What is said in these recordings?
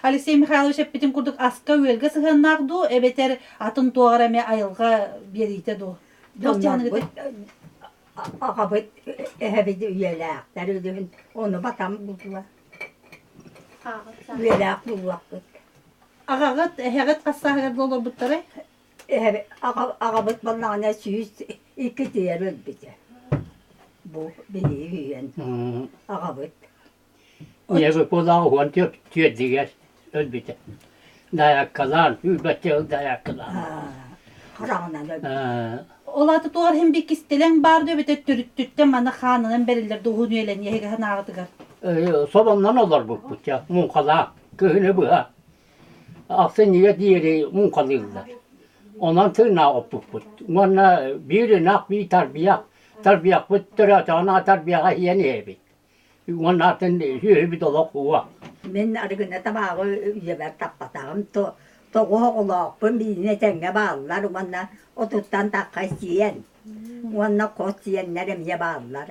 Алексей Михайлович эппитин курдук аска-үөлгэ сыһыаннаах дуу, эбэтэр атын туоҕар эмэ айылҕа биэриитэ дуу? Дьоннорбут аҕабыт эһэбит үйэлээхтэр үһүн ону батан булла. Үйэлээх буллахпыт. Аҕаҕыт, эһэҕит хас сааһыгар олорбуттарай? Эһэбит аҕабыт буоллаҕына 102-тигэр өлбүтэ. Бу биһиги үһүөн аҕабыт. Ийэбит буоллаҕа уон түөрдүгэр өлбүтэ. Дайааккалаан, сүүрбэччэ сыл дайааккалаан. Хараҕынан өлбүтэ. Ол аата туох иһин бир кистэлэҥ баар дуу эбэтэр төрүттүттэн маны хаанынан бэриллэр дуу уһун үйэлэнии эһиги санааҕытыгар? Собоннон олорбуппут дьэ, муҥхалаан, кыһыны быһа. Ахсынньыга диэри муҥхалыыллар. Онон тыыннаах оппуппут. Уонна биир ынах, биир тарбыйах. Тарбыйахпыт төрөөтөҕүнэ тарбыйаҕа иһэн иһэбит. Уонна атын сүөһүбүт олох уо. Мин арыгыны табааҕы үйэбэр таппатаҕым. Тоҕо оҕолоохпун бииринэ тэҥҥэ бааллар уонна отуттан тахха сиэн уонна хос сиэннэр эмиэ бааллар.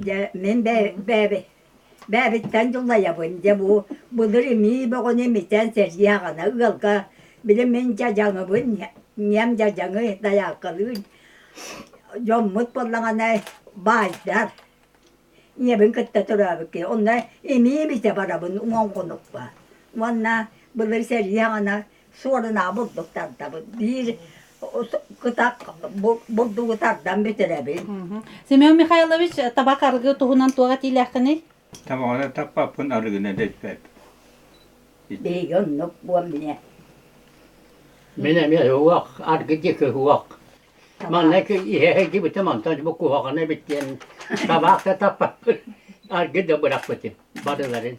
Дьэ мин бэйэбиттэн дьулайабын. Дьэ бу былыр имии бөҕөнү имитэн сэрии аҕана ыалга били мин дьадьаҥыбын ньээм дьадьаҥы дайааккалыыр дьоммут буоллаҕына баайдар ийэбин кытта төрөөбүт киһи онно имии имитэ барабын уон хонукка уонна былыр сэрии аҕана суорунаа бурдук тардабыт биир кытах бурдугу тардан бүтэрэбин. Семен Михайлович, табах арыгы туһунан туох этиилээххиний? Табаҕына таппаппын, арыгыны да испэппин. Биһиги оннук буом минэ. Мин эмиэ уох, аргы диэки уох. Манна иһэ сылдьыбытым, онтон бу куһаҕана эбит диэн табаах да таппаппын, аргы да бырахпытым барыларын.